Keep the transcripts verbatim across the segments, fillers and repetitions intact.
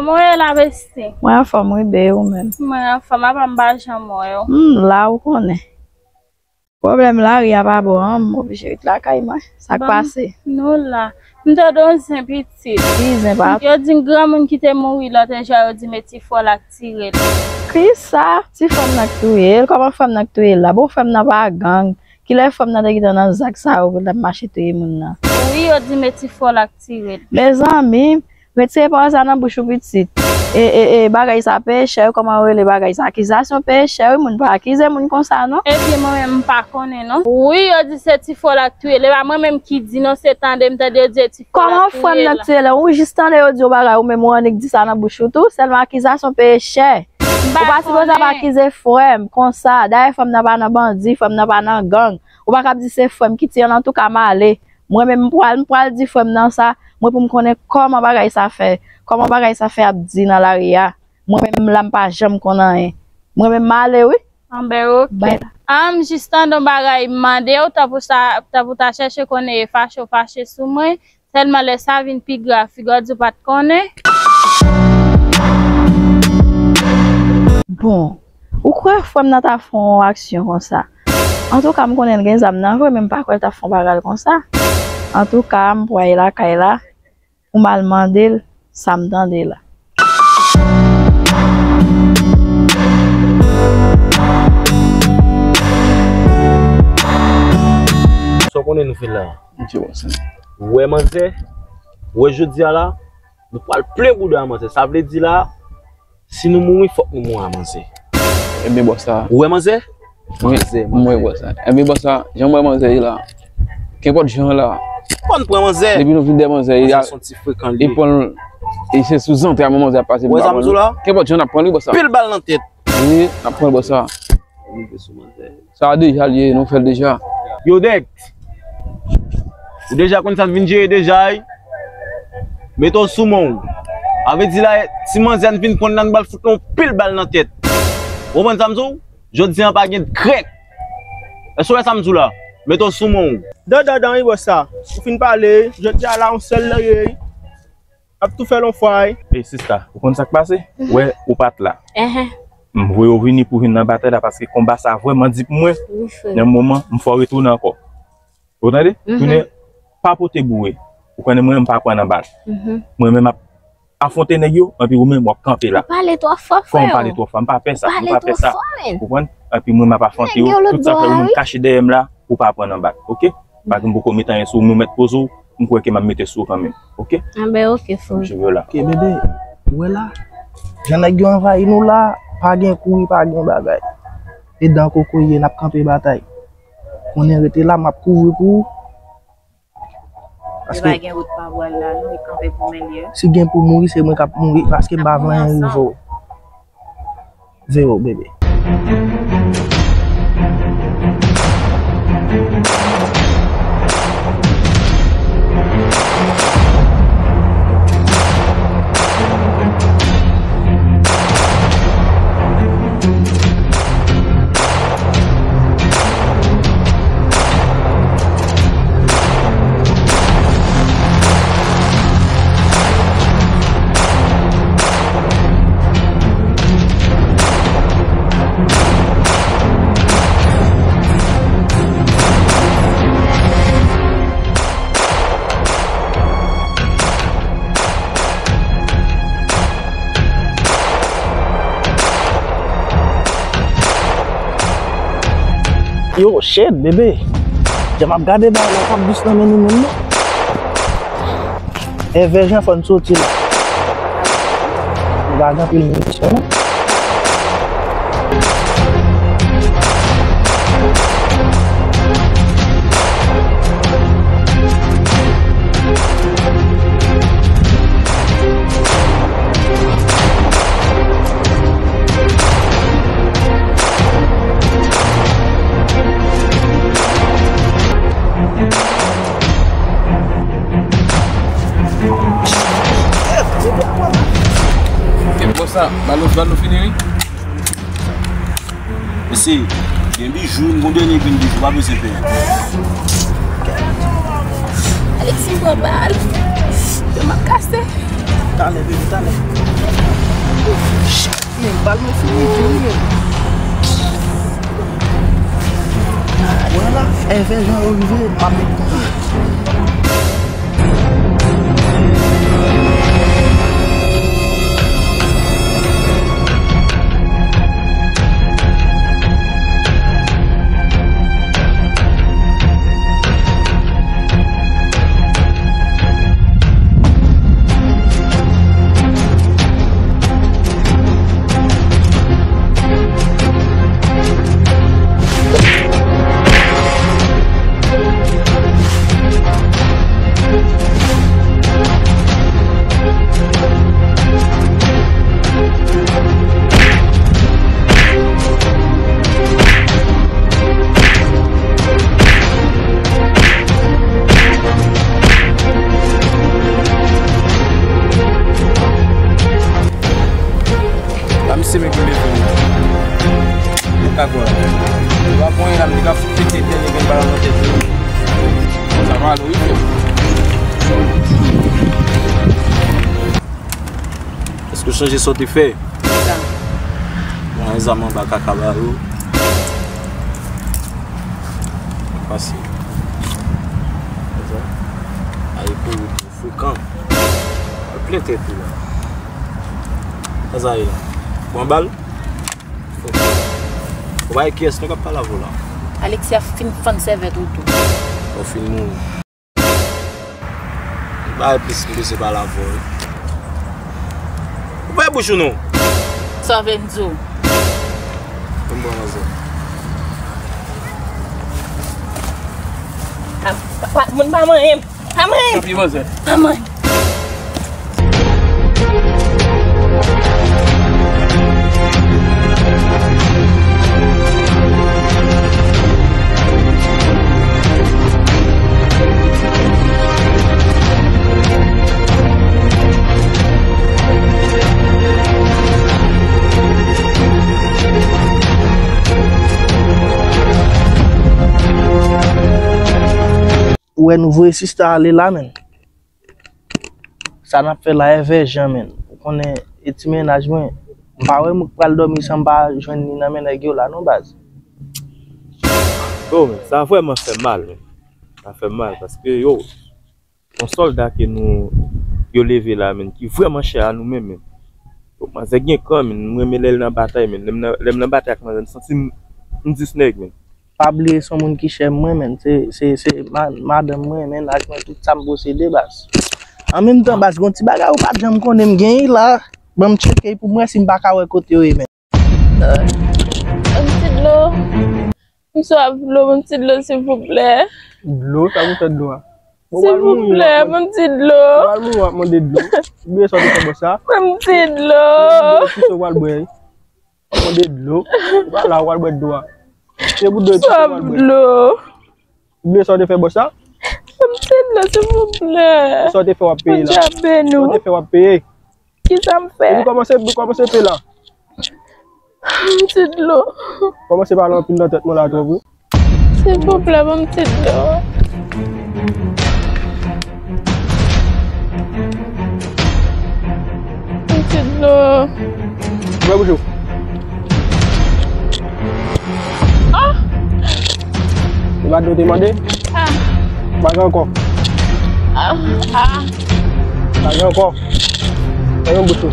Kòman w ye la, besti? Mwen anfòm, wi, be, ou menm? Mwen anfòm, apa m pa janm wè w? M la, ou konnen. Pwoblèm lari a pa bon an, m oblije ret lakay mwen. Sa k pase? Nou la. M tande yon zen pitit. Ki zen pa? Yo di granmoun ki te mouri lòt jou a, yo di men ti frè l ak ti rè l. Kisa? Ti frè m nan k touye l? Kòman frè m nan k touye l la? Bon, frè m nan pa gang. Kilè frè m nan te gentan nan zak sa yo pou l t ap mache touye moun nan? Wi, yo di men ti frè l ak ti rè l. Mezanmi, retire pawòl sa nan bouch ou pitit. E, e, e, bagay sa peye chè, kòman yo rele bagay sa? Akizasyon peye chè, wi, moun pa akize moun konsa, non. Ebyen, mwen menm, m pa konnen, non. Wi, yo di se ti frè l ak touye l. E pa mwen menm ki di, non, se tande m tande yo di se ti frè l ak touye l. Kòman frè m nan k touye l? Ou jis tande yo di yon bagay, ou menm ou annik di sa nan bouch ou tou, sèlman akizasyon peye chè. Ou pa sipoze ap akize frè m konsa. Dayè, frè m nan pa nan bandi, frè m nan pa nan gang. Ou pa ka ap di se frè m ki tiye l, antouka m ale. Mwen menm, m pral, m pral di frè m nan sa, mwen pou m konnen kòman bagay sa fè, kòman bagay sa fè ap di nan lari a. Mwen menm la, m pa janm konn anyen. Mwen menm, m ale, wi. Anben, oke. Bay la. A, m jis tande yon bagay, m mande w, tanpou sa, tanpou ta chèche konnen e fache w fache sou mwen. Sèlman lè sa vin pi grav, figi w di w pa t konnen. Bon, ou kwè frè m nan ta fè yon aksyon konsa? Antouka, m konnen l gen zam nan vre, men m pa kwè l ta fè yon bagay konsa. Antouka, m pwale lakay la, pou m al mande l sa m tande la. Sa w konnen nou fè la? Ou wè manzè? Ou wè jodi a la? Nou pral plen bouda a manzè. Sa vle di la, si nou mouri, fòk nou mouri a manzè. Ebyen, bòs la. Ou wè manzè? Wi, manzè, m wè manzè. Bòs la. Ebyen, bòs la, jan m wè manzè ye la. Kenpòt jan la. Konn pran manzè. Depi nou vin dèyè manzè, manzè se yon ti frekan li ye. Li pran l, e se sou zantray mwen manzè ap pase pou l pa pran l. Kenpòt jan n ap pran li, bòs la. Pil bal nan tèt. Wi, n ap pran l, bòs la. Rive sou manzè. Sa deja l ye, nou fè l deja. Yo, nèg, ou deja konn sa n vin jere deja, wi. Mete w sou men w. A vle di la, ti manzè n vin pran nan bal fout yon pil bal nan tèt. Ou konprann sa m di w? Jodi a pa gen grèk. Èske w wè sa m di w la? Mete w sou men w. Dan, dan, dan, wi, bòs la. Ou fin pale, jodi a la, yon sèl nan ye, wi. Ap tou fè l yon fwa, wi. Ey, sista, ou konn sa k pase? Wè, ou pa t la. M voye w vini pou vin nan batay la, paske konba sa vrèman di pou mwen. Wi, frè. Nan moman, m fè w retounen ankò. Ou tande? Tounen, pa pote boure. Ou konnen mwen, m pa kwè nan bal. Mwen menm, m ap afwonte nèg yo, anpi ou menm, w ap kanpe la. Ou pale twò fò, frè. Kòman m pale twò fò? M pa fè sa, m pa fè sa. Ou konprann? Anpi mwen, m ap afwonte yo. Tout sa fè ou menm kache dèyè m la, pou pa pran nan bal, oke? Paske m poko met anyen sou ou, men ou mèt poze w, m kwè ke m ap mete sou ou kanmenm, oke? Anben, oke, frè. Ok, bebe, ou wè la, jan nèg yo anvayi nou la, pa gen kouri, pa gen bagay. E dan kokoye, n ap kanpe batay. Konnen rete la, m ap kouri pou ou. Paske pa gen wout pa pral la, non, e kanpe pou men l ye. Si gen pou mouri, se mwen k ap mouri, paske m pa vle anyen rive w. Veye w, bebe. Yo, shit, bebe. Jan m ap gade bagay la, pa dous nan men nou menm, non. Evè jan fò n soti la. Nou pa gen anpil minisyon, non. E konsa, bal nou, bal nou fini, wi. Mesye, gen bijou, m gon dènye grenn bijou, pa bezwen pè. Alexis pran bal. Yo, m ap kase. Talè, bebe, talè. Men bal mwen fini tou wi men. Wè la, Èvè jan yo rive, m ap met kontan. La misye men ki leve wi. Ou ka kwè. Ou pa konn la, m te ka fout pete tèt li, gen bal nan tèt li. Sa va ale wi frè. Èske w sonje sa w te fè? Sa. Mwen zam anba kaka ba yo. Pase. Sa. Ay pou ou frekan. Mwen plen tèt ou la. Sa sa ye la? Pran bal? Ou pa wè kiyès non k ap pale avè w la? Alexia fin fann sèvèt ou tou. Ou fin mouri. Bay plis m bezwen pale avè w wi. Ou fè bouch ou non? Sa w vle m di w? Konn bon manzè. Ah, pa, pa, moun pa manyen m. Pa manyen m. Tanpri manzè. Pa manyen m. Ou wè nou voye sista ale la, menn. Sa n ap fè la, Èvè Jan, menn. Ou konnen, e ti mennaj mwen. M pa wè m pral dòmi san m pa jwenn ni nan men nèg yo la, non, baz. Yo, men, sa vrèman fè m mal, men. Sa fè m mal, paske, yo, yon sòlda ke nou, yo leve la, men, ki vrèman chè a nou menm, men. Yo, manzè gen kran, men, m renmen lè l nan batay, men. Lè m nan, lè m nan batay ak manzè, m santi m, m dis nèg, men. Pa bliye se yon moun ki chè mwen, menn. Se, se, se ma-, madanm mwen, mennaj mwen, tout sa m posede, baz. An menm tan, baz, gon ti bagay ou pa t janm konnen m genyen la. Ban m tcheke pou m wè si m pa ka wè kote yo ye, menn. Ban m ti dlo. M swaf dlo, ban m ti dlo, silvouplè. Dlo? Sa pou fè dlo a? Bon, w al mouri, w ap mande, w al mouri, w ap mande dlo. Ou bliye sa w te fè bòs sa? Ban m ti dlo. Ou bliye sa w al bwè. W ap mande dlo. Ou pa la, w al bwè dlo a. Se pou dlo, se pou w al bwè. Swaf dlo. Ou bliye sa w te fè bòs sa? Ban m ti dlo, silvouplè. Sa w te fè w ap peye la. Bondye ap beni w. Sa w te fè w ap peye. Kisa m fè? Epi kòmanse, kòmanse peye la. Ti dlo. Kòmanse pale anpil nan tèt mwen la twòp wi. Silvouplè, ban m ti dlo. Ban m ti dlo. Ouvè bouch ou. Ah! Ou pa dlo te mande? Ah! Pa gen ankò. Ah, ah. Pa gen ankò. Fè yon bouch ou.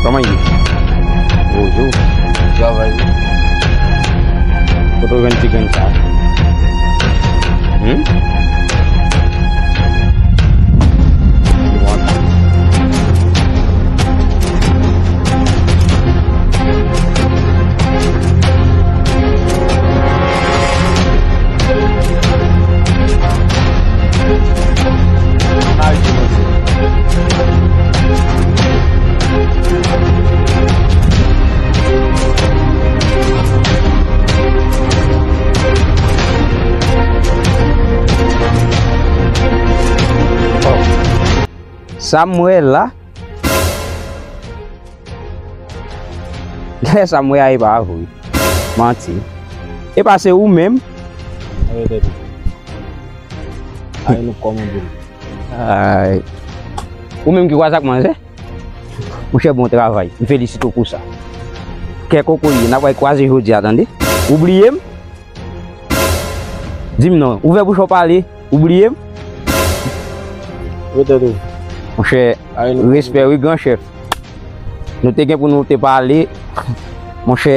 Kòman ye? Bonjou. Travay. Kote w jwenn ti grenn sa? Hmm? Sa m wè la. Lè sa m wè a, e pa vre. Manti. E pa se ou menm? Arete tou. Ay, nou kòmande l. Ay. Ou menm ki kwaze ak manzè? Monchè, bon travay. M felisite w pou sa. Kè kokoye, n ap kwaze jodi a, tande? Ou bliye m? Di m non. Ouvè bouch ou pale. Ou bliye m? Rete tou. Monchè, respè wi, gran chèf. Nou te gen pou nou te pale. Monchè,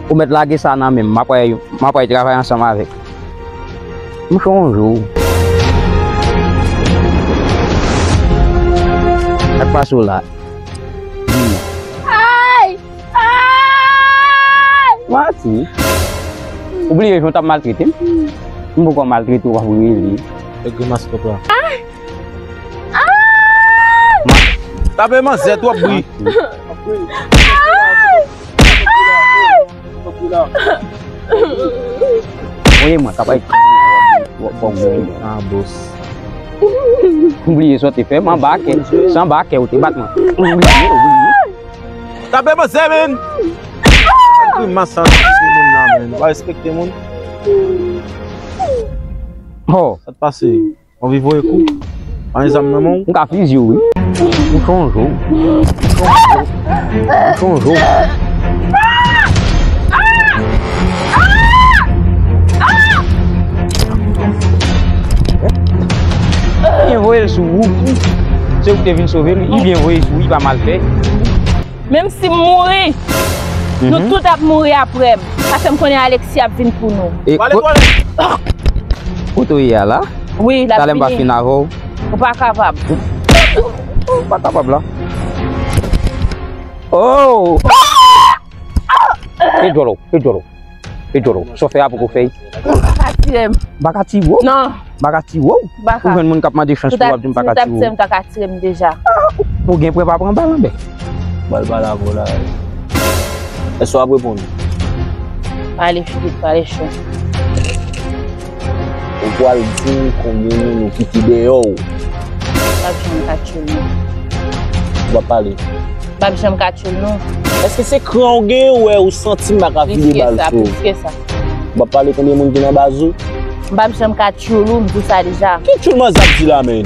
ou mèt lage sa nan men m. M ap al, m ap al travay ansanm avèk. M chonje w. Sa k pase w la? Ay! Ay! Mati, ou bliye jan w t ap maltrete m? M poko maltrete w, w ap rele. E grimas kòk la. Tape manzè twòp bri. Voye mwen, kapay. Bon, bon, bon. Ah, boss. M bliye sa w te fè m anba kè. Se anba kè ou te bat mwen. Ou bliye, ou bliye. Tape manzè, men. Sa grimas sa, moun nan, men. Ou pa respekte moun. Ho. Sa t pase? Anvi voye kou? Pa gen zam nan men w? M ka fizye w, wi. M chonje w. M chonje w. M chonje w. Li byen voye l sou ou. Se ou ki te vin sove l, li byen voye l sou ou, li pa mal fè. Menm si m mouri, nou tout ap mouri apre m. Sa fè m konnen Alexis ap vin pou nou. E, pale, ko-, pale. Kote w ye a la? Wi, l ap vini. Talè m pa fin avè w. Ou pa kapab. Ou pa kapab la. Oh! E djòl ou, e djòl ou. E djòl ou. Sa w fè a poko fèt. Pa ka tire m. M pa ka tire w? Non. M pa ka tire w? M pa ka. Ou jwenn moun k ap mande chans pou w ap di m pa ka tire w. Si w t ap tire m, w ta ka tire m deja. Ah, ou gen prè pa pran bal anben. Bal pa la pou la. Èske w ap reponn? Pale figi, pale cho. Ou pral di m konbyen moun ou kite dèyè w? M p ap janm ka tchoul non. W ap pale. M p ap janm ka tchoul non. Èske se kran ou gen, ou wè, ou santi m pa ka vide bal sou ou? Plis ke sa, plis ke sa. W ap pale konbyen moun ki nan baz ou? M p ap janm ka tchoul ou, m di w sa deja. Ki tchoul manzè ap di la, men?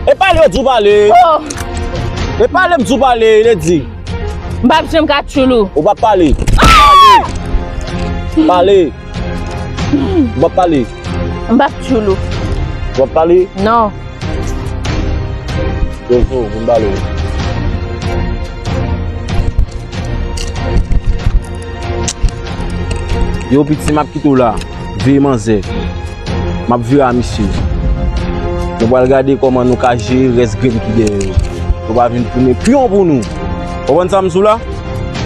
E pale, ou di w pale. Oh! E pale, m di w pale, Lady. M p ap janm ka tchoul ou. Ou p ap pale. Ah! Pale. Pale. M p ap pale. M p ap tchoul ou. W ap pale? Non. Yo, yo, vin pale. Yo, piti, m ap kite w la. Veye manzè. M ap vire a misye. Nou pral gade kòman nou ka jere rès grenn ki dèyè yo. Yo pa vin tounen pyon pou nou. Konprann sa m di w la?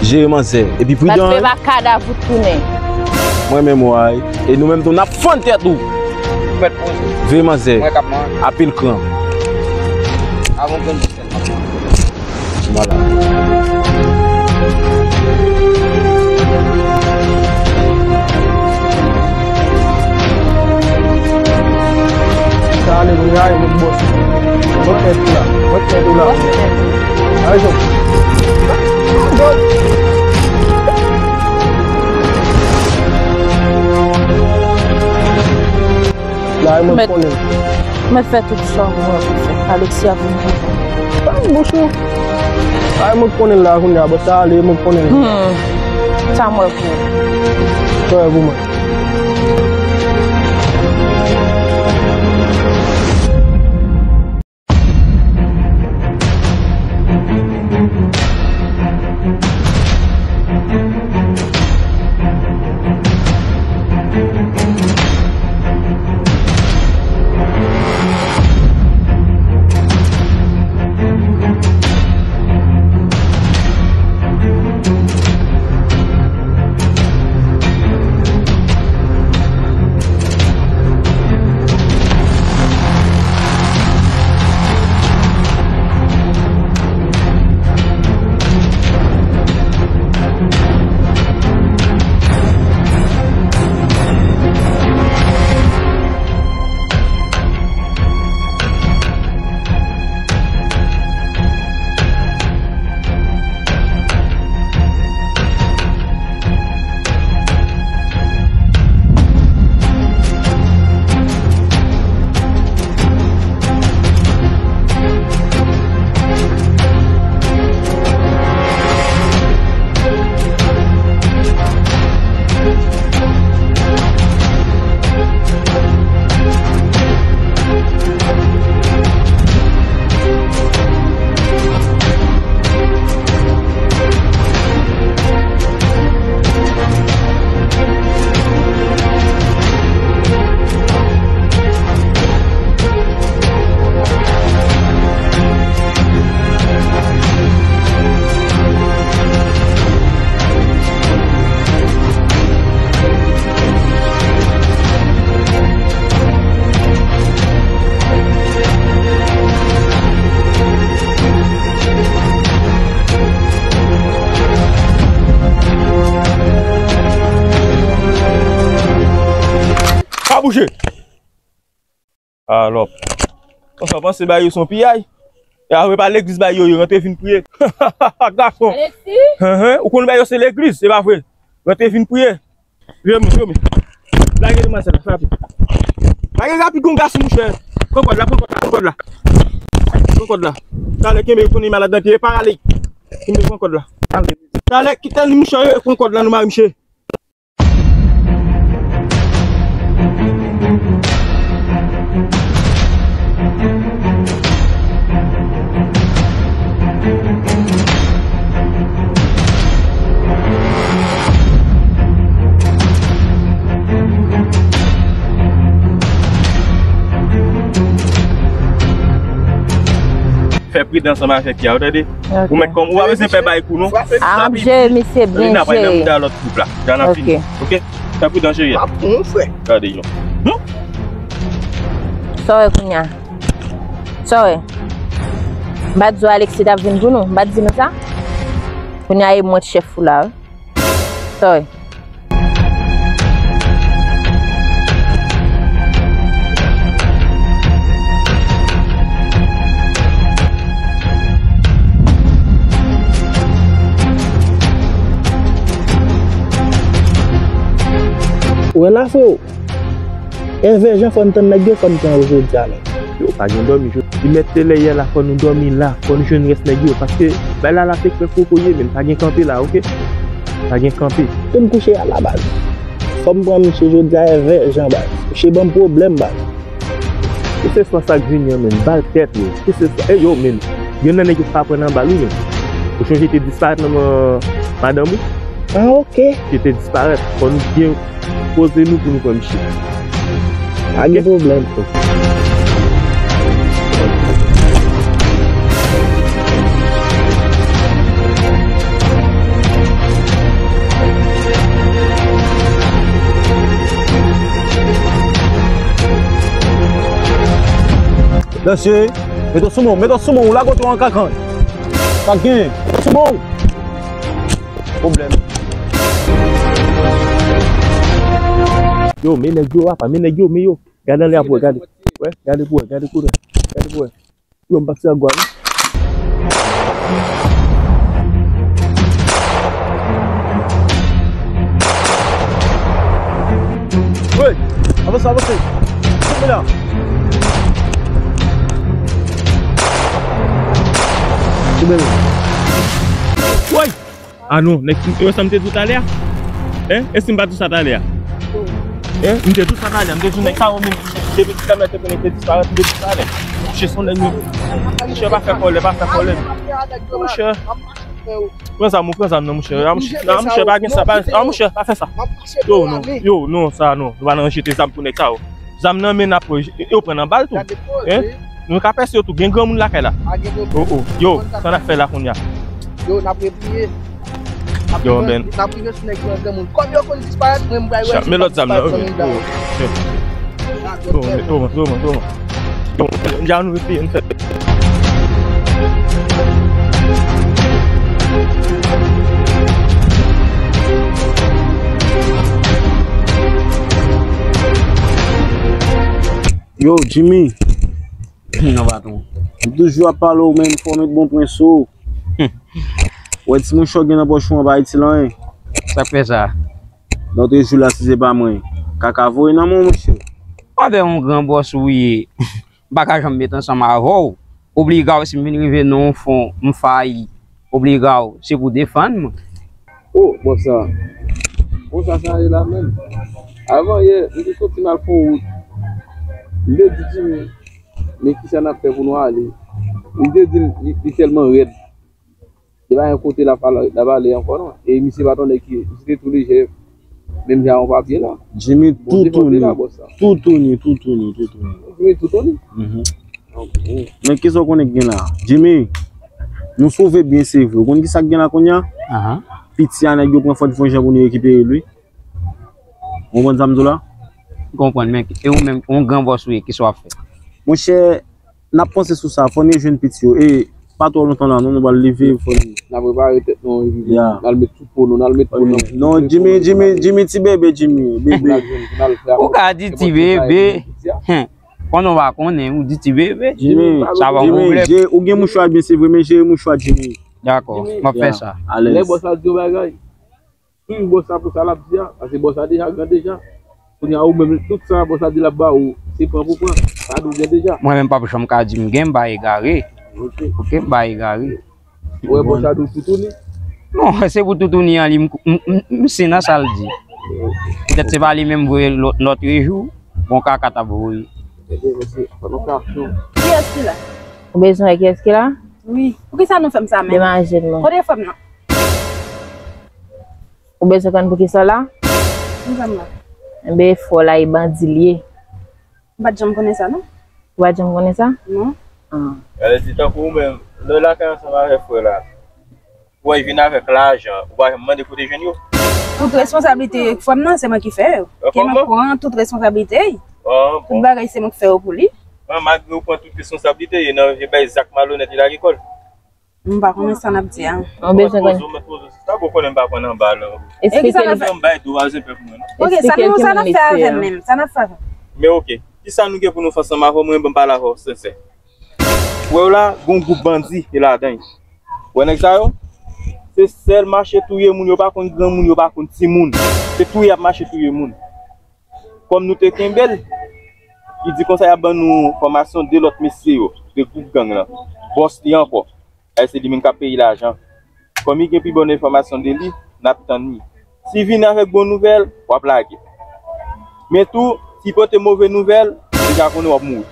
Jere manzè. Epi pridan, wi. Paske pa kadav ou tounen. Mwen menm, way. E nou menm tou, n ap fann tèt ou. Veye manzè. Apil kran. Avan w konn. Malad. Sa ale, nou rayi, nou bòs. Mwen tèt ou la. Mwen tèt ou la. Ayo. La, e mwen k konnen. Mèt fè tout sa w wè pou fè. Alexis ap vin pou ou. Ay, bouch ou. Ay, mwen k konnen la kounye a, bon, sa ale, mwen k konnen. Hmm. Sa m wè pou ou. Sa w wè pou mwen. Kouche. Alò. Konsa w panse bagay yo se yon piyay? E apre pa legliz bagay yo, yo rantre vin priye. Gason. Alexis? Hen, hen, ou konn bagay yo se legliz, se pa vre? Rantre vin priye. Jwe mwen, jwe mwen. Lage demwazèl la, fè rapid. Lage rapid, gon gason, monchè. Pran kòd la, pran kòd la, pran kòd la. Pran kòd la. Talè kenbe, konnen malad nan pye, pa ale. Kenbe, pran kòd la. Talè, kite li, monchè, pran kòd la, nou mare, monchè. Fè pridan ansanm avèk li a, ou tande? Ok. Ou mèt kòm, ou pa bezwen pè bay kou non. Ap jere misye byen jere. Li nan pay nan mouda lòt gwoup la. Jan n ap fini. Ok. Fè pridan jere a. Gade yo. Sa w wè kounye a? Sa w wè? M pa t di w Alexis t ap vin pou nou? M pa t di nou sa? Kounye a e mwen k chèf ou la wi. Sa w wè? Ou wè la, freo? Èvè jan fò n tann nèg yo, fò n pran yo jodi a menm. Yo pa gen dòmi jodi. Li mèt te lè yè la, fò nou dòmi la, fò nou jwenn rès nèg yo, paske bay la la se kwè koko ye, men pa gen kanpe la, oke? Pa gen kanpe. Pou m kouche a la baz. Fò m pran misye jodi a èvè jan baz. Misye ban m pwoblèm baz. Keseswa sa k vini an menm, ba l tèt yo. Keseswa, e yo menm. Youn nan nèg yo pa pran nan bal wi menm. Ou chonje te disparèt nan men madanm ou? Ah, oke. Li te disparèt. Fò nou byen poze nou pou nou pran misye. Pa gen pwoblèm. Mesye, mete w sou men w, mete w sou men w, ou lage w tou an kakan. Sa k genyen? Sou men w. Pwoblèm. Yo, men nèg yo, apa, men nèg yo, men yo. Gade anlè a pou wè, gade. Wè, gade pou wè, gade kote. Gade pou wè. Yo, m pati a gwa, wi. Wi, avanse, avanse. Kenbe la. Kenbe la. Woy! Ah non, nèg, e sa m te di w talè a? Hein? E si m pa di w sa talè a? Hein? M te di w sa talè a, m te di w nèg sa yo menm, depi ti kanmè te konnen te disparèt, m te di w talè. Monchè, se yon nèg menm. Monchè, pa fè kòlè, pa fè kòlè. Monchè. Pran zam ou, pran zam nan, monchè. Ah, monchè, ah, monchè, pa gen sa, pa, ah, monchè, pa fè sa. Yo, non, yo, non, sa, non. Nou pa nan jete zam pou nèg sa yo. Zam nan men n ap, yo pran nan bal tou. Hein? Nou ka pèse yo tou. Gen granmoun lakay la. Oh, oh. Yo, sa n ap fè la kounye a? Yo, n ap repliye. Yo, ben. N ap rive sou nèg yo an granmoun. Kòm yo konn disparèt, mwen, m pral wè si yo disparèt nan moun la. Yo, men, yo, men, yo, men, yo, men. Yo, deja nou repliye, n fè. Yo, Jimmy. Non, patwon. M toujou ap pale w, men fò w met bon pwen sou w. Wè, ti mouchwa w gen nan pòch ou an pa itil anyen. Sa k fè sa? Lòt jou la, si se pa mwen, kaka voye nan men w, monchè. Avè yon gran bòs ou ye, m pa ka janm met ansanm avè w. Obliga w, si m vin rive nan yon fon, m fayi. Obliga w, se pou defann mwen. Oh, bòs sa. Bon, sa sa ye la menm. Avan yè, m te soti m al fè yon wout. M te di Jimmy, men kisa n ap fè pou nou ale? M te di l, li, li tèlman rèd. Li pa gen kote l ap ale, l ap ale ankò non. E misye pa t yon nèg ki, misye te tou lejè. Menm jan yon papye la. Jimmy toutouni. Toutouni, toutouni, toutouni. Jimmy toutouni? Mhm. Men kisa w konnen k gen la? Jimmy, nou sove byen se vre. Ou konn kisa k gen la kounye a? Ahan. Piti a nèg yo pran fò n fè yon jan pou nou rekipere l wi. Ou konprann sa m di w la? M konprann, men e ou menm, yon gran bòs ou ye, kisa w ap fè? Monchè, n ap panse sou sa, fò n rejwenn piti yo. E pa twò lontan la, non, nou pral leve, fò nou. N a prepare tèt nou, epi n al met sou po nou, n al met po nou. Non, Jimmy, Jimmy, Jimmy, ti bebe, Jimmy, bebe. Ou ka di ti bebe. Hen. Konnen w pa konnen, ou di ti bebe. Jimmy, sa pa yon pwoblèm. Ou gen mouchwa byen, se vre, men jere mouchwa, Jimmy. Dakò, m ap fè sa. Alèz. Lè bòs la di yon bagay, swiv bòs la pou sa l ap di a, paske bòs la deja gran deja. Kounye a ou menm, tout sa bòs la di l ap ba ou, se pran pou pran. Sa di w gen deja. Mwen menm, p ap janm ka di m gen, m pa egare. Oke, m pa egare. Ou wè bòs la di w toutouni? Non, se pou toutouni an li, m, m, m, m si nan sa l di. Petèt se pa li menm voye lòt, lòt jou, bon kaka t ap voye. Ebyen, mesye, fò nou ka fou. Kiyès ki la? Ou bezwen wè kiyès ki la? Wi. Poukisa nou fè m sa menm? Demajèl mwen. Kote frè m nan? Ou bezwen konn poukisa w la? Poukisa m la? Enben, frè w la, e bandi l ye. M pa t janm konnen sa, non. Ou pa t janm konnen sa? Non. Ah. Gade, se tankou ou menm, lè w lakay ansanm avèk frè w la, ou wè, vin avèk lajan, ou pa janm mande kote jwenn yo? Tout responsablite frè m nan, se mwen ki fè yo. Ke m ap pran tout responsablite. Tout bagay, se mwen ki fè yo pou li. Malgre ou pran tout responsablite, e nan vye bay zak malonèt li lage kò l. M pa konnen sa n ap di a. Ou bezwen konnen. Sa bon konnen m pa pran nan bal. Esplike l. Nan bay dwa zepè pou mwen, non? Ok, sa nou, sa n ap fè avè m menm? Sa n ap fè avè m? Men ok, kisa nou gen pou nou fè ansanm avè w? Mwen, ban m pale avè w sensè. Ou wè yo la, gon gwoup bandi ki ladan yo. Ou wè nèg sa yo? Se sèl mache touye moun, yo pa konn granmoun, yo pa konn timoun. Se touye y ap mache touye moun. Kòm nou te kenbe l, li di konsa y ap ban nou enfòmasyon de lòt mesye yo, de gwoup gang lan. Bòs li ankò. Ay, se li menm k ap peye lajan. Kòm li gen pi bon enfòmasyon de li, n ap tann li. Si vini avèk bon nouvèl, w ap lage. Men tou, si pote move nouvèl, ou deja konnen w ap mouri.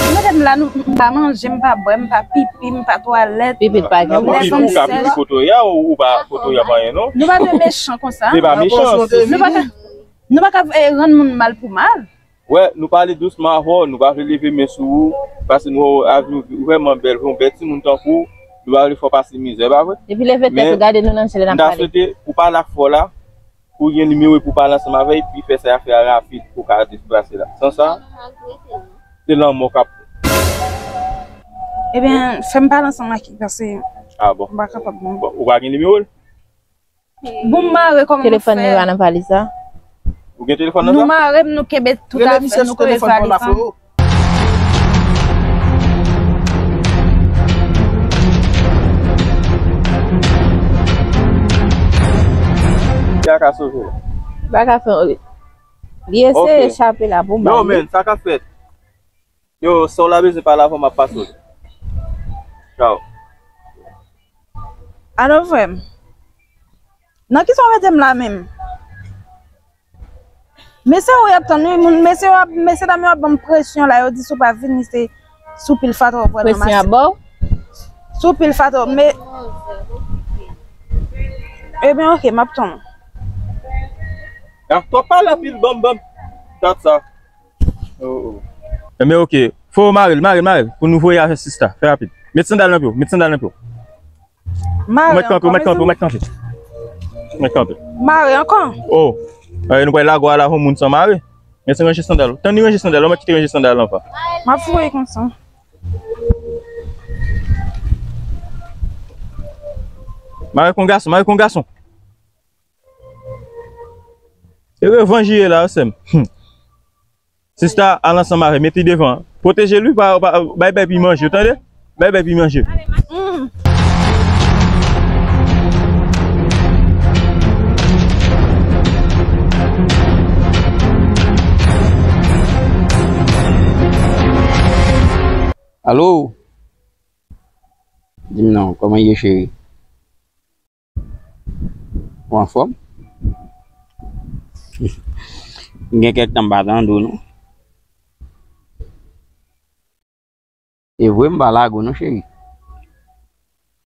Nou mete m la, nou, m pa manje, m pa bwè, m pa pipi, m pa twalèt. Pipi pa gen. Ou ka pipi kote w ye a, ou, ou pa kote w ye a pa anyen, non? Nou pa dwe mechan konsa. Se pa mechan. Nou pa ka, nou pa ka, eh, rann moun mal pou mal. Wè, nou pale dousman avè w, nou pa vle leve men sou ou, paske nou wè w vrèman bèl, vre yon bèl timoun tankou w, nou pa vle fè w pase mizè, pa vre? Depi leve tèt ou gade nou nan je l n ap pale. Men m ta swete ou pale ak frè w la, pou w gen nimewo pou w pale ansanm avè l, epi fè sa y ap fè a rapid pou w ka deplase la. San sa, se lanmò k ap. Ebyen, fè m pale ansanm ak li, paske m pa kapab, non. Bon, ou pa gen nimewo l? Bon, m mare, kòman nou fè? Telefòn li pa nan valiz la. Ou gen telefòn nan sa? Nou mare, nou kenbe tout afè, nou kenbe valiz la. Sa ka sove la. Bagay fè, li eseye chape la pou bal li. Yo, men, sa ka fèt. Yo, sè w la bezwen pale avè w, m ap pase w li. Tchaw. Alo, frè m. Nan kisa w mete m la menm? Mesye yo, y ap tann wi, moun, mesye yo ap, mesye dam yo ap ban m presyon la, yo di si w pa vini, se sou pil fatra w pral ranmase. Presyon ap ba w? Sou pil fatra, men, ebyen, ok, m ap tann ou. Ah, twòp pale anpil, banm, banm. Dat sa. Oh, oh. Enben, ok. Fò w mare l, mare l, mare l. Pou nou voye avè sista. Fè rapid. Met sandal nan pye w, met sandal nan pye w. Mare ankò, mèt kanpe, mèt kanpe, mèt kanpe. Mèt kanpe. Mare ankò. Oh. Eh, nou pral lage w la avè yon moun san mare. Men se ranje sandal ou. Tann li ranje sandal ou, mèt kite ranje sandal anvan. M ap voye konsa. Mare kon gason, mare kon gason. E revanj li ye la, sè m. Sista, al ansanm avè l, mete l devan. Pwoteje l wi, pa, pa, bay bèt li manje, w tande? Bay bèt li manje. Alo? Di m non, kòman ye, cheri? Ou anfòm? Gen kèk tan m pa tande w, non. E vre, m pa lage w, non, cheri.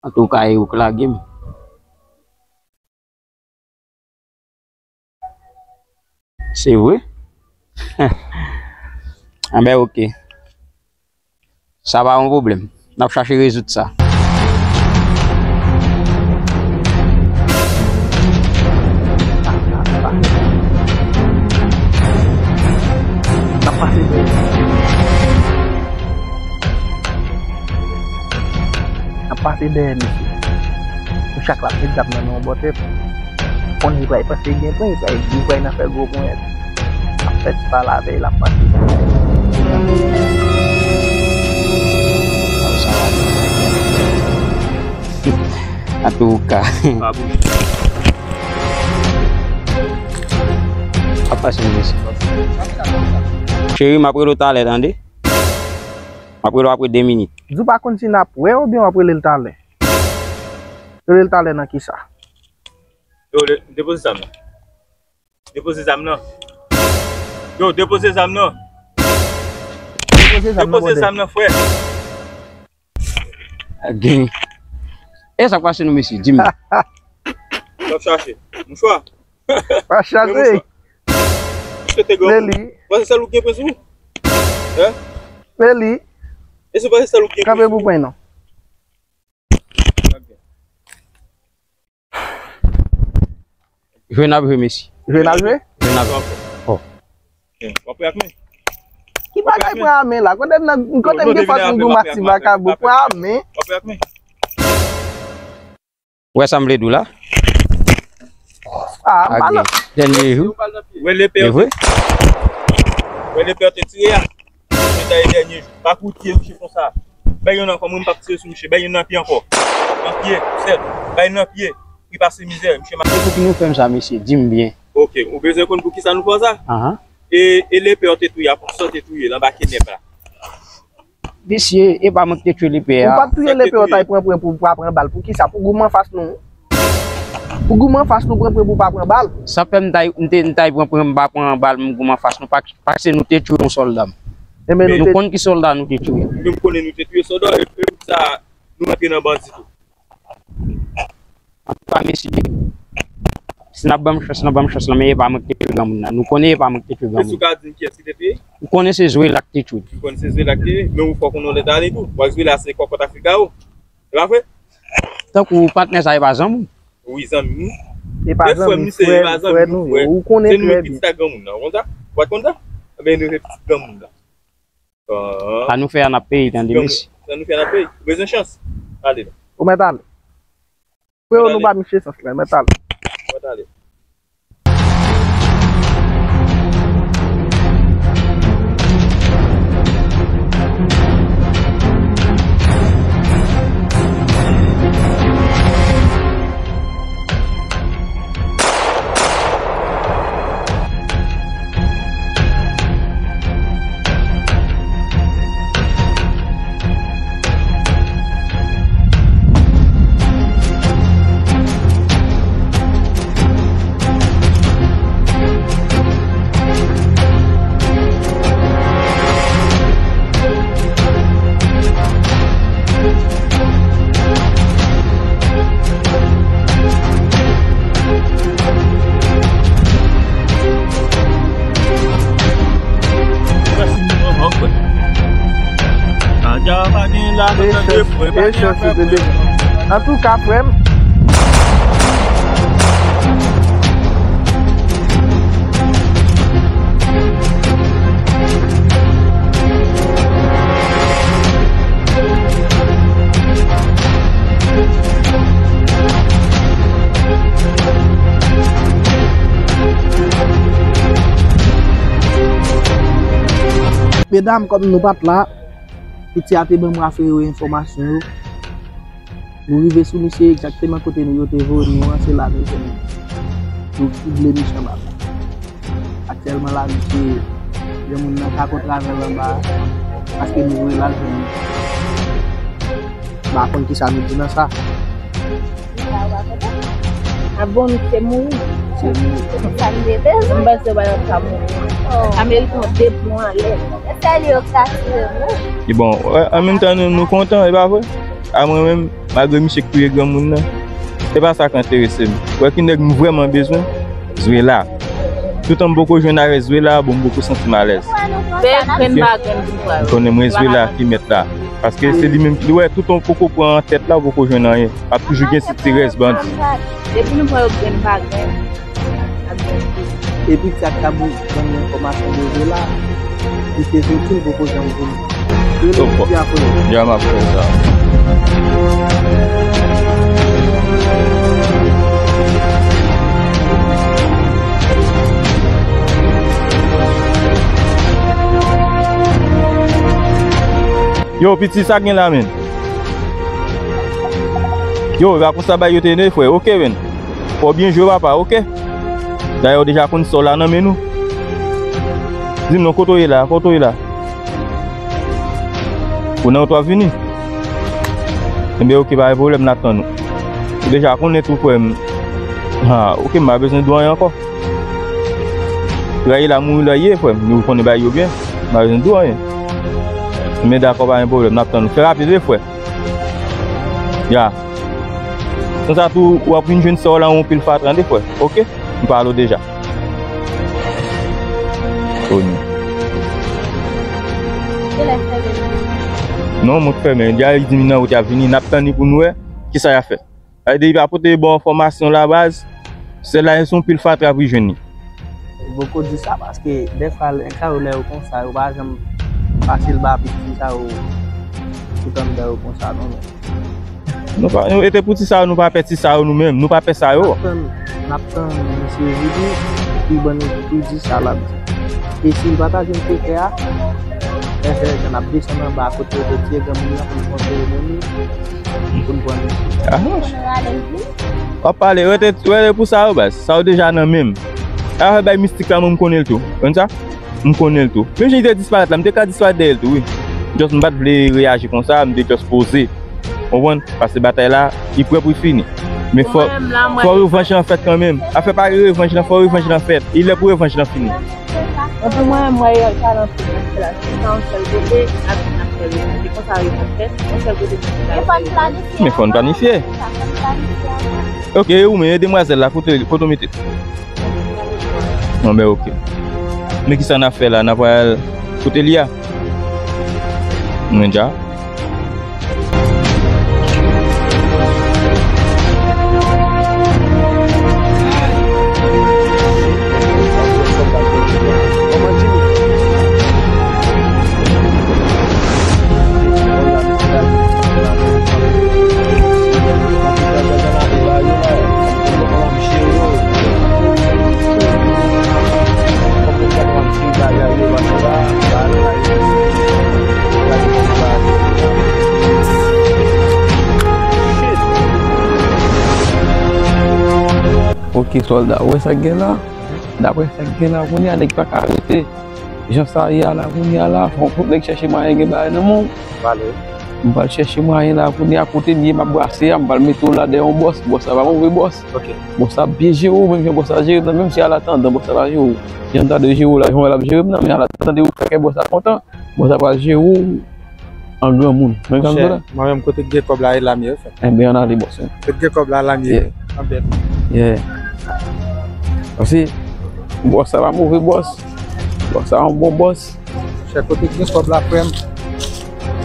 Antouka, e ou k lage m. Se vre? Anben, ok. Sa pa yon pwoblèm. N ap chache rezoud sa. N ap pase. N ap Se dèyè misye. Nou chak l ap met zam nan nan yon bò tèt. Konnen li pral panse gen pwen, li pral, li pral nan fè gwo pwen. Ap fè ti pale avè l, ap pase. Antouka. Ap pase, mesye. Cheri, m ap rele w talè, tande? M ap rele w apre de minit. Di w pa konn si n ap wè oubyen w ap rele l talè? Rele l talè nan kisa? Yo, de-, depoze zam nan. Depoze zam nan. Yo, depoze zam nan. Depoze zam nan, depoze zam nan, frè. Gen. E sa k pase nou, mesye? Di m. W ap chache mouchwa? Pa chache. Mouchwa. Se te gran. Leli. Panse sèl ou gen pwen sou ou? Hein? Leli. E se panse sèl ou gen pwen sou ou? Kanpe pou pwen non. Jwe n ap jwe, mesye. Jwe n ap jwe? Jwe n ap jwe. Oh. W ap jwe ak men? Ki bagay pran a men la? Kote m nan, kote m gen fòs m goumen ak ti vakabon? Pran a men. W ap jwe ak men? Ou wè sa m vle di w la? Ah, m pa nan. Dènye jou. Wè lepè. E vre? Wè lepè te tire a. Misye ta e dènye jou. Pa koute misye konsa. Bay youn ankò, mwen m p ap tire sou misye. Bay youn nan pye ankò. Nan pye, sèt. Bay nan pye. Li pase mizè, misye ma- Pou ki nou fè m sa, mesye? Di m byen. Ok, ou bezwen konn pou ki sa nou fè w sa? Ahan. E, e lepè te touye a, pou sa te touye l anba kenèp la. Mesye, e pa mwen ki te tchwe lepè a. Ou pa t touye lepè, ou t al pran pwen pou w pa pran bal. Pou ki sa? Pou goumen anfas nou. Pou goumen anfas nou pran pwen pou w pa pran bal. Sa fè m t al, m te, m t al pran pwen m pa pran bal, m goumen anfas nou, pa, paske nou te tchwe yon sòlda m. Enben nou te- Nou konn ki sòlda nou te tchwe. Nou konnen nou te tchwe sòlda, e, e pou sa, nou rantre nan bandi tou. Antouka, mesye, si n ap ban m chans, n ap ban m chans lan, men e pa mwen ki te tchwe granmoun nan. Nou konnen e pa mwen ki te tchwe granmoun nan. Èske w ka di m kiyès ki te tchwe? Ou konnen se Zwela ki te tchwe. Ou konnen se Zwela ki te tchwe, men ou fò konnen w lè t ale tou. Wè Zwela se kòkòt Afrika yo. E pa vre? Tankou patnè sa, e pa zanmi w? Wi, zanmi m wi. E pa zanmi, frè, frè nou ye. Ou konnen trè byen. Se nou ki pitit ak granmoun nan, ou konn sa? Ou pa t konn sa? Enben, nou se pitit granmoun nan. Sa nou fè a n ap peye, tande, mesye. Sa nou fè a n ap peye. Ou bezwen chans? Ale non. Ou mèt ale. Freo, nou ba misye chans la, mèt ale. Ou mèt ale. Antouka, frè m. Medam, kòm nou pa t la, piti a te ban m Rafael enfòmasyon yo. Nou rive sou misye egzakteman kote nou yo te voye nou an, se la nou jwenn li. Nou sible misye anba. Aktyèlman la, misye, yon moun nan ka kontre avè l anba, paske nou voye l al jwenn li. M pa konn kisa nou di nan sa. Ah bon, misye mouri? Misye mouri. Sa m te bezwen. M panse w pa t ap ka mouri. Ameriken de pon anlè. E sèl yo k ka tire moun. E bon, an menm tan, nou, nou kontan, e pa vre? A mwen menm, malgre misye k touye granmoun nan, se pa sa k enterese m. Wè ki nèg m vrèman bezwen, Zwela. Toutan m poko jwenn avèk Zwela, bon, m poko santi m alèz. Fè grenn pa grenn pou pral. M konnen mwen Zwela ki mèt la. Paske se li menm ki, wè, toutan w poko pran tèt la, w poko jwenn anyen. Ap toujou gen ti, ti rès bandi. Depi nou pran yo grenn pa grenn. Epi Tchak Kabou ban m enfòmasyon de Zwela. Li te soti, l poko janm vini. Rele Tchak, frè. Ya, m ap fè sa. Yo, piti, sa k gen la, menn? Yo, e pa konsa bagay yo te ye, frè. Oke, menn. Fò w byen jwe, papa, oke? Dayè, w deja konn sa w la nan men nou. Di m non, kote w ye la? Kote w ye la? Ou nan wout w ap vini? Enben, oke, pa gen pwoblèm, n ap tann ou. Ou deja konnen tou, frè m. Ha, oke, m pa bezwen di w anyen ankò. Rayi la mouri lè ye, frè m. Nou konnen bagay yo byen. M pa bezwen di w anyen. Men dakò, pa gen pwoblèm. N ap tann ou. Fè rapid, wi, frè. Ya. Konsa tou, w ap vin jwenn sa w la yon pil fatra, tande, frè. Oke? M pale w deja. Tony. Kilè fèmen? Non, mwen k fèmen. Deja li di m nan wout y ap vini, n ap tann li pou n wè kisa y ap fè. Sa vle di, li pa pote bon enfòmasyon la, baz. Sèl la, se yon pil fatra pou jwenn li. Boko di sa paske dèfwa, lè sa yo, lè yo konsa, yo pa janm fasil ba piti sa yo, tout anndan yo konsa, non, non. Nou pa, nou, e te pou ti sa yo, nou pa pè ti sa yo, nou menm, nou pa pè sa yo. N ap tann, n ap tann misye vini, pou l ban nou, pou l di sa l ap di. E si l pa ta jwenn kote a, lè fè jan n ap desann anba kote yo te tiye granmoun nan pou l konfere moun li, pou l pran misye. Ah, w ap pale, rete, rete pou sa yo, baz. Sa yo deja nan men m. Afè bay mistik la, mwen, m konnen l tou. Konn sa? M konnen l tou. Menm jan li te disparèt la, m te ka disparèt dèyè l tou, wi. Just m pa t vle reyaji konsa, m te just poze. Konprann? Paske batay la, li prè pou l fini. Men fò, fò revanch lan fèt kanmenm. Afè pa gen revanch lan, fò revanch lan fèt. Li lè pou revanch lan fini. Bon, pou mwen, mwen wè yo pa nan tout nan fè la. Se pa yon sèl kote, n ap vin ap fè revanch. E konsa revanch fèt, yon sèl kote pou fè. Men fò n planifye. Oke, e ou menm, e demwazèl la, kote, kote w mete? Bon, ben, oke. Men kisa n ap fè la? N ap pral kote li a? Men dja. Ok, sòlda, ou wè sa k gen la? Daprè sa k gen la, kounye a, nèg pa ka rete. Jan sa ye a la, kounye a la, fò, fò nèg chèche mwayen gen bagay nan men w. Vale. M pral chèche mwayen la, kounye a, kote m ye, m ap brase a, m pral mete w la dèyè yon bòs. Bòs la pa move bòs. Ok. Bòs la ap byen jere w, menm jan bòs la jere m nan, menm si alatandan bòs la pa jere w. Jan m ta dwe jere w la, jan w wè l ap jere m nan, men alatandan ou fè kè bòs la kontan, bòs la pral jere w an granmoun. Mwen, monchè, mwen menm, kote k gen kòb la, e la m ye, frè. Enben, ann ale, bòs, wi. Kote k gen kòb la, la m ye. Yeah. Anbèt. Yeah. Paske bòs sa pa move bòs. Bòs sa yon bon bòs. Chè, kote k gen kòb la, frè m,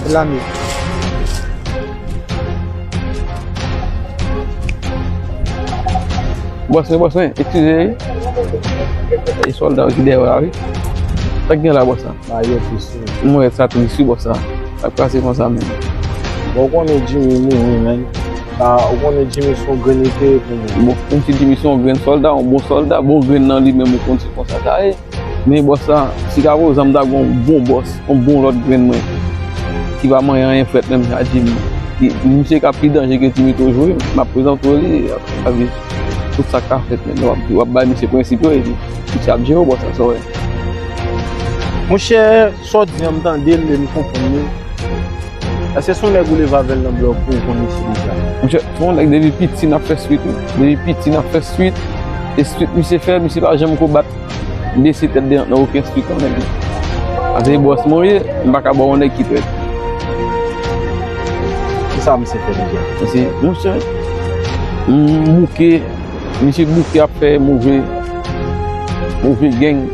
e la m ye. Bòs mwen, bòs mwen, eskize, wi. E sòlda ki dèyè w la, wi. Sa k gen la, bòs la? Bagay yo tris wi. M wè sa tris wi, bòs la. Sa k pase konsa menm? Bon, ou konnen Jimmy mouri, menn. Sa, ou konnen Jimmy se yon grenn li te ye pou mwen. Bon, menm si Jimmy se yon grenn sòlda, yon bon sòlda, bon grenn nan li menm, ou konn se konsa sa ye. Men bòs la, si ka voye zam ta gen yon bon bòs, yon bon lòt grenn mwen, ki pa manyen anyen frèt menm jan Jimmy. Li, misye ka pi danje ke Jimmy toujou wi. M ap prezante w li, avèk tout sa k ka fèt menm. W ap, w ap bay misye prensip yo, epi misye ap jere w, bòs la, sa w wè. Monchè, sa w di an, m tande l e m konprann li. Èske se yon nèg ou leve avè l nan blòk ou konn misye deja? Monchè, se yon nèg depi piti n ap fè swit wi. Depi piti n ap fè swit. E swit misye fè, misye pa janm ko bat bese tèt devan nan okenn swit non nèg. Paske bòs mwen ye, m pa ka ba yon nèg ki trèt. Kisa misye fè deja? Misye, monchè, m bouke, misye bouke ap fè move, move gang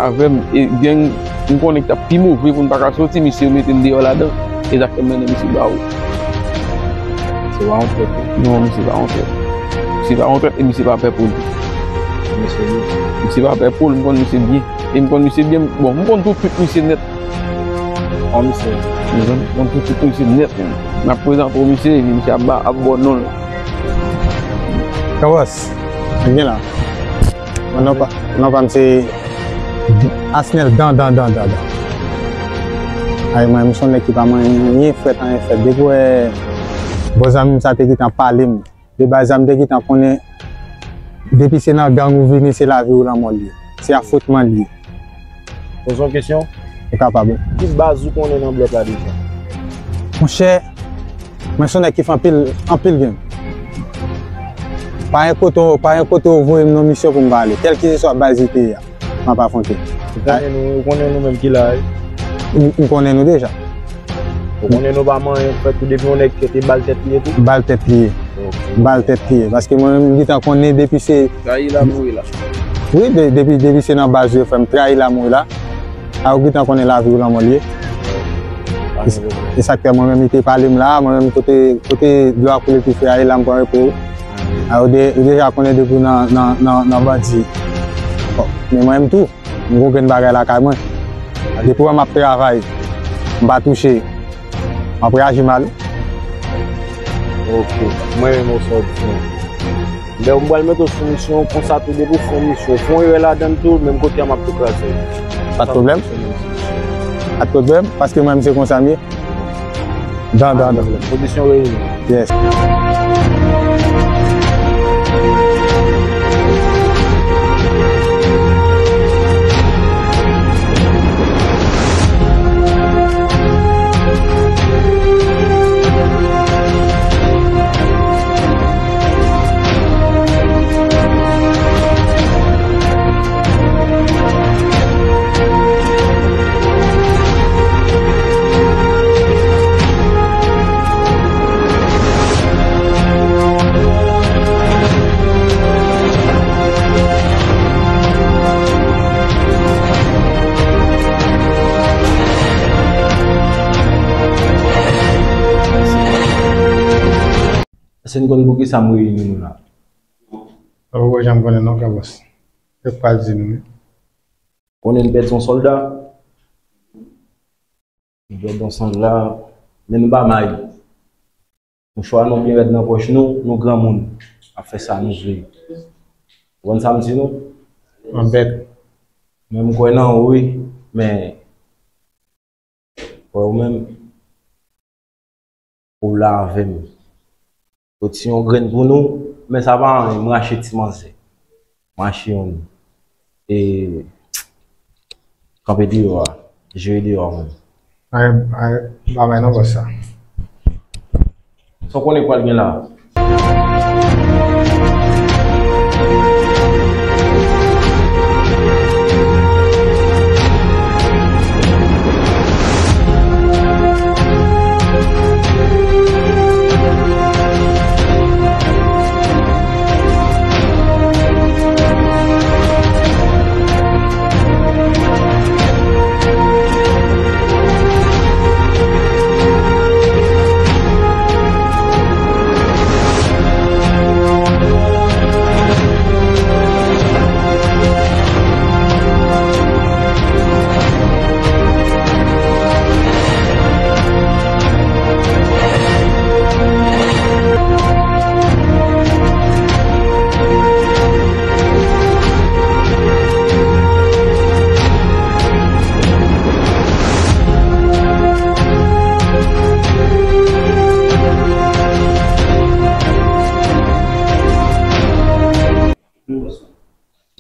avè m, e gang m konnen ki t ap pi move pou n pa ka soti, misye mete n deyò ladan, e sa k fè m mennen misye ba ou. Misye pa yon trèt wi. Non, misye pa yon trèt. Misye pa yon trèt e misye pa pè poul. Misye pa pè poul, m konn misye byen. E m konn misye byen, bon, m konn tou tout misye nèt. Kòman misye? Mezanmi, yon ti ti prese nèt, menm. N ap prezante w misye, epi misye ap ba, ap ba w non l. Kabòs, gen la. Non pa, non pa m se Asnel dan, dan, dan, dan, dan. Ay, mwen, m se yon nèg ki pa manyen anyen frèt, anyen frèt. Depi w wè bon zanmi m sa te gentan pale m. De baz la, m te gentan konnen, depi se nan gang ou vini, se lavi ou lanmò l ye. Se afwontman l ye. Poze yon kesyon. Ou kapab. Ki baz ou konnen nan blòk la deja? Monchè, mwen se yon nèg ki fè anpil, anpil gang. Pa gen kote, pa gen kote ou voye m nan misyon pou m pa ale. Kèlkeswa baz li te ye a, m ap afwonte. Ou konnen nou, ou konnen nou menm ki la, wi. Ou, ou konnen nou deja. Ou konnen nou pa manyen frèt tou, depi yon nèg kete bal tèt li ye tou? Bal tèt li ye. Ok. Bal tèt li ye. Paske mwen menm, m gentan konnen depi se trayi la mouri la. Wi, de-, depi, depi se nan baz yo fè m trayi la mouri la. A ou gentan konnen lavi ou lanmò l ye. E, e sa k fè mwen menm, li te pale m la, mwen menm kote, kote dlo a koule pi fre a, e la m pran repo. A ou de-, ou deja konnen depi w nan, nan, nan, nan bandi. Bon, men mwen menm tou. M gon grenn bagay lakay mwen. Depi w wè m ap travay, m pa touche, m ap reyaji mal. Ok. Mwen renmen w sa w di mwen. Lè w m pral mete w sou misyon, konsa tou depi w fè yon misyon, fè yon erè ladan l tou, menm kote a m ap tou kraze w. Pa t pwoblèm. Pa t pwoblèm, paske mwen menm se konsa m ye. Dan, dan, dan. Kondisyon reyini. Yes. Èske n konn poukisa m reyini nou la? Ou poko janm konnen non, Kabòs. Yo pa di nou wi. Konnen n pèdi yon sòlda. N pèdi yon sòlda, men nou pa may. Mouchwa nou byen rèd nan pòch nou, nou granmoun. Ap fè sa nou vle. Ou konprann sa m di nou? Yon bèt. Men m kwè nan ou wi, men Wè ou menm, ou la avè m. Soti yon grenn pou nou, men sa pa anyen, m rache ti manzè. M rache youn. E kanpe deyò a, jere deyò a menm. Ay, ay, pa bay non bòs sa. Sa w konnen k pral gen la?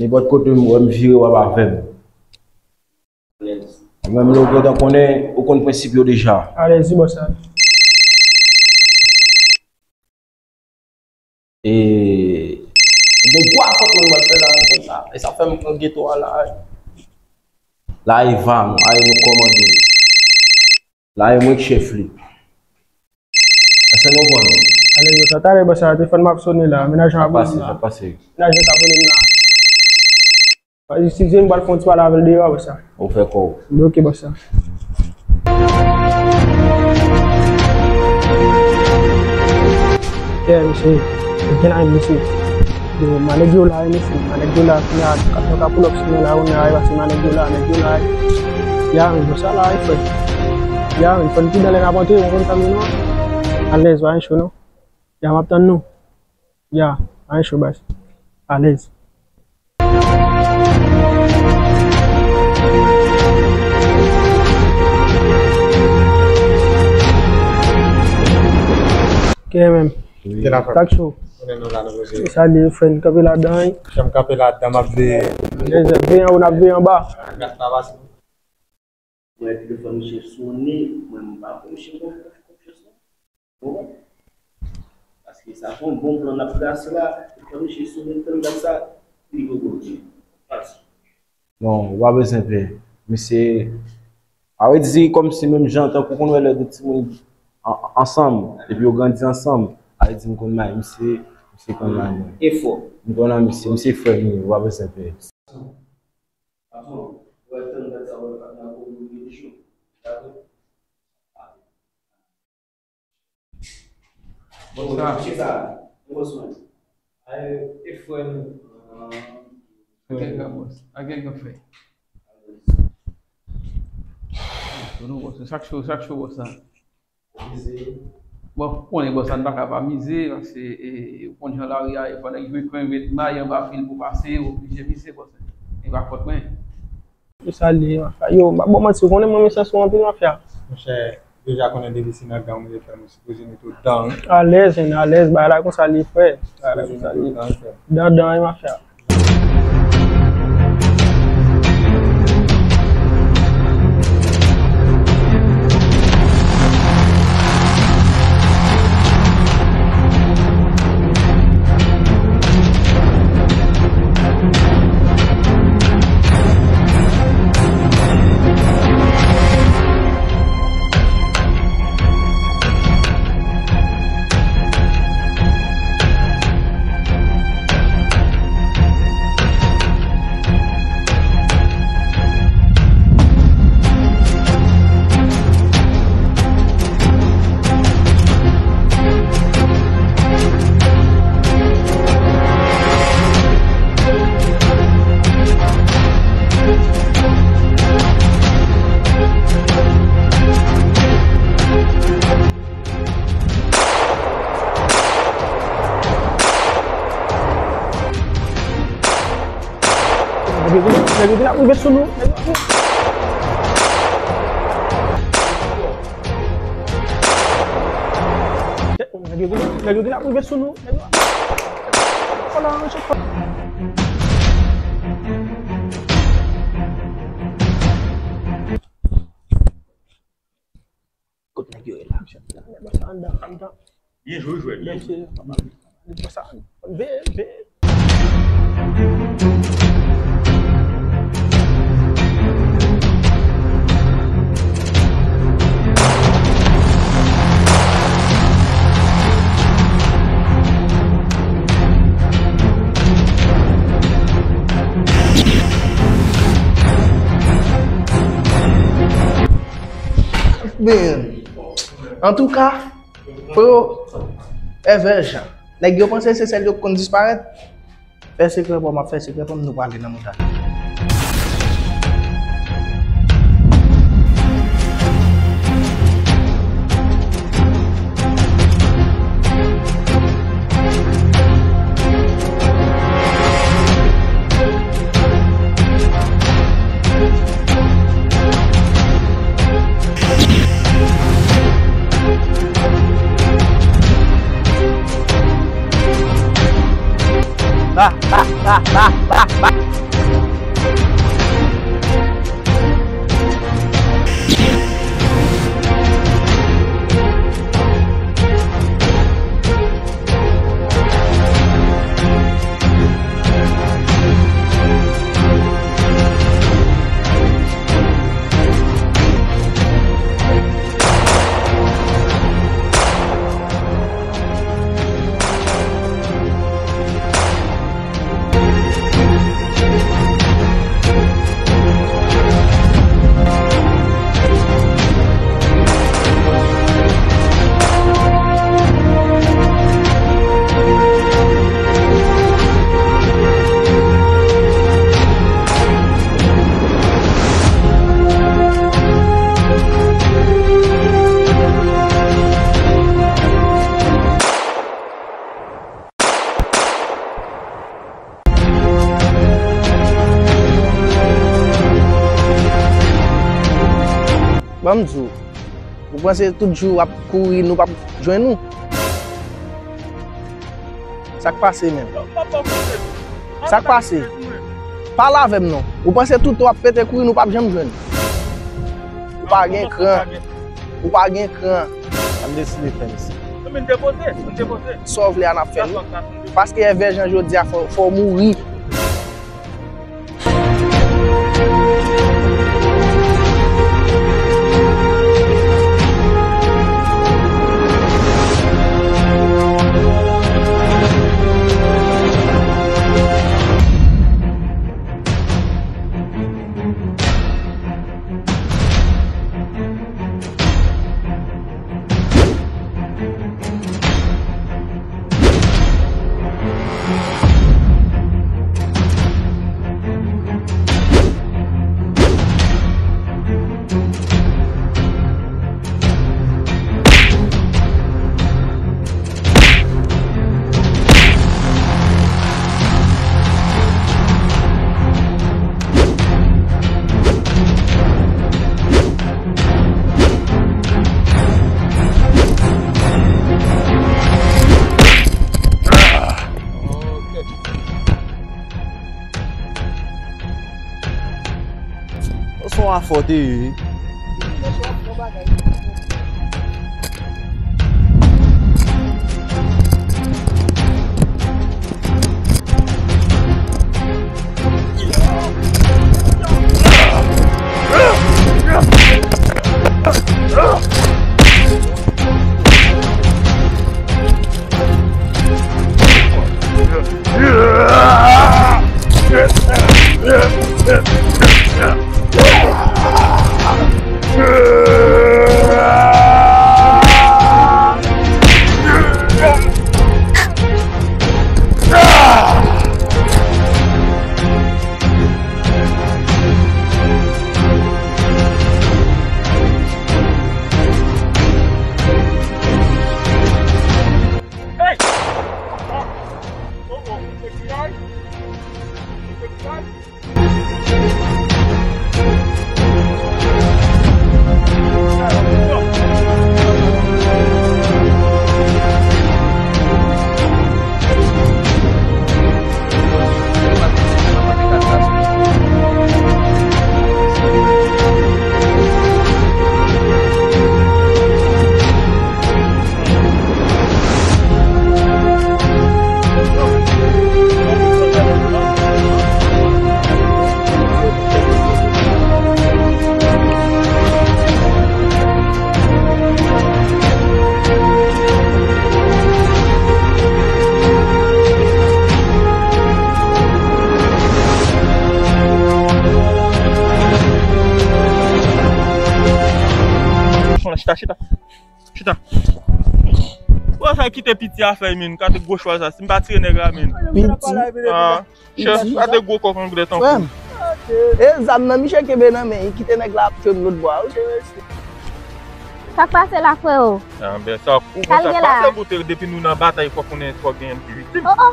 Nenpòt kote m wè m vire, w ap avè m. Ou menm lè w gentan konnen, ou konn prensip yo deja. Alèz wi bòs la. E, gon gwo afwontman nou pral fè la, konsa. E sa fè m pran geto a la. La e va nou, a e nou kòmande. La e mwen k chèf li. Èske nou konprann? Alèz bòs la, talè bòs la, telefòn m ap sonnen la, mennaj mwen ap rele m la. Fè pase, fè pase. Mennaj mwen k ap rele m la. Eskize m, m pral fè yon ti pale avè l deyò, bòs la. Ou fè kò w. Bloke bòs la. Yeah, mesye. Gen la, mesye. Yo, ma nèg yo la, mesye. Ma nèg yo la, kounye a, nou ka, nou ka pull up sou mwen la, kounye a, e pase ma nèg yo la, nèg yo la. Ya, men bòs la la, wi, frè. Ya, men fò n pridan lè n ap antre, ou konprann sa m di nou an? Alèz, pa gen cho non. Ya, m ap tann nou. Ya, pa gen cho baz. Alèz. K M M. Wi. Sa k cho? Konnen nou la, nou poze. Sa li, frè, n kanpe ladan, wi. Chanm kanpe ladan, m ap veye. Veye anwo, n ap veye anba. Gad pa pase. Mwen telefòn misye sonnen, mwen m pa fè misye konfyans non. Ou konprann? Paske sa se yon bon plan n ap trase la, telefòn misye sonnen, tann gad sa, li poko vini. Pati. Non, ou pa bezwen pè. Misye, a vle di, kòmsi menm jan, tankou konn wè lè de timoun an-, ansanm, epi yo grandi ansanm, a vle di m konn may misye, misye konn may mwen. E fò. M konn nan misye, misye frè m ye, ou pa bezwen pè. Patwon, ou wè tann gad sa, ou wè pa nan kou, ou vini cho. Dakò? Bon, sa. Misye sa, e bòs mwen. Ay, e frè nou. Ah. Agèga bòs, agèga frè. Bon, bòs, sa k cho, sa k cho bòs la. Bon, ou konnen bòs la, n pa ka pa mize, paske, e, ou konn jan lari a ye, fò nèg jwe kwen, met may anba fil pou pase, ou oblije mize bòs la. E pa fòt mwen. Yo, sa li ye, mafya. Yo, m pa ba w manti, ou konnen mwen, m santi w anpil, mafya. Monchè, deja konnen depi se nan gang ou ye frè m, ou sipoze mete w dan, wi. Alèz, en, alèz, bagay la konsa li ye, frè. Bagay la konsa li ye. Dan, dan, wi, mafya. Nèg yo genlè ap rive sou nou. Nèg yo genlè ap rive sou nou. Nèg yo ap... Hola, hola. Kot nèg yo ye la? Byen jwe, jwèt, byen jwe. Veye, veye. Men, antouka, freo, Evè Jan. Nèg yo panse se sèl yo k konn disparèt. Fè sekrè pa w, m ap fè sekrè pa m, nou prale nan montay. Ban m di w, ou panse tout jou w ap kouri, nou p ap jwenn ou? Sa k pase menm? Sa k pase? Pale avè m non. Ou panse tout w ap pete kouri, nou p ap janm jwenn ou? Ou pa gen kran. Ou pa gen kran. Ann deside fè l isi. Sa w vle a n ap fè l wi. Paske evè jan jodi a fò, fò w mouri. Ou se yon afè w te ye wi. Chita, chita. Chita. Ou sa kite piti afè, men, kate gwo chwal sa. Si m pa tire nèg la, men. Piti. Ah, chèf, kate gwo kòk anglè tankou. Frè m. E zam nan, misye kenbe nan men, li kite nèg la ap jwe m lòt bò a, wi. Sa k pase la, freo? Ah, ben, sa, ou konn sa k pase, pou te, depi nou nan batay, fòk konnen, fòk gen ti viktim. Oh, oh.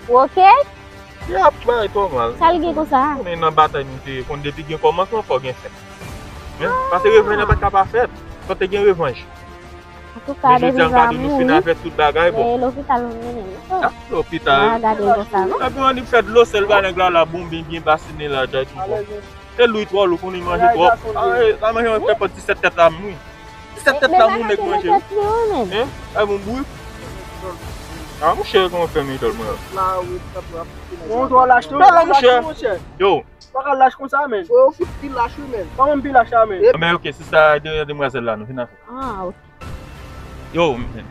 Ou oke? Y ap bay twò mal. Sa l gen konsa? Konnen nan batay nou te, konn depi gen kòmansman, fò gen fen. Men, pase revanj nan pa ka pa fèt. Fò te gen revanj. Antouka, depi sa mouri, fini avèk tout bagay, bon. Lopital, nou mennen l. Ah, lopital. Pa gade l konsa, non. Epi, annik fè dlo sèl ba nèg la, la bonbe byen basine la, jay tou bon. E lou twò lou, konnen manje twòp. Ah, la manje mwen fè pòt disèt tèt la, m wi. Disèt tèt la moun nèg manje. Hein? Ay, moun bout. Ah, monchè, kòman fè men dòl mwen la? Ou twò lach tou. Bèl la, monchè. Yo. Pa ka lach konsa, men. Ou fout pi lach, wi, men. Kòman m pi lach la, men? Men, ok, se sa, de demwazèl la, nou fin afè. Ah, ok. Yo, men.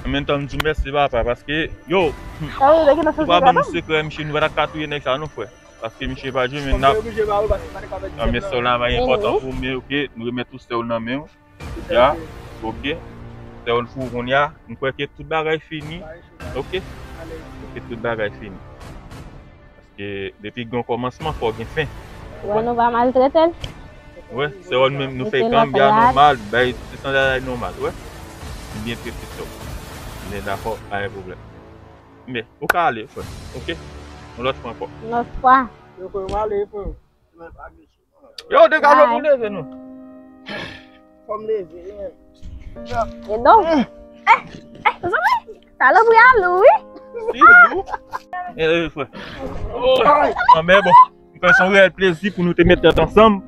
An menm tan, m di w mèsi, papa, paske, yo, ou pa ban nou sekrè, misye, nou pa ta ka touye nèg sa, non, frè. Paske misye pa jwe, men n ap. Nan men sòl la, pa enpòtan pou mwen, ok? Nou remèt ou sè w nan men w. Ya, ok. Sè w pou kounye a, m kwè ke tout bagay fini. Ok? Ok, tout bagay fini. Paske depi gen kòmansman, fò gen fen. Wè, nou pa maltrete l. Wè, sè w menm, nou fè kanbya nòmal, bay ti sandal nòmal, wè. Nou byen trete sè w. Men dakò, pa gen pwoblèm. Men, ou ka ale, frè. Ok? Yon lòt fwa ankò. Yon lòt fwa. Yo, frè, m ale, frè. Yo, degaje pou leve nou. Fò m leve, wi, men. E non. Eh, eh, zanmi, salopri a lou, wi. Li lou. E, e, frè. Oh, men bon, m kwè se yon reyèl plezi pou nou te met tèt ansanm.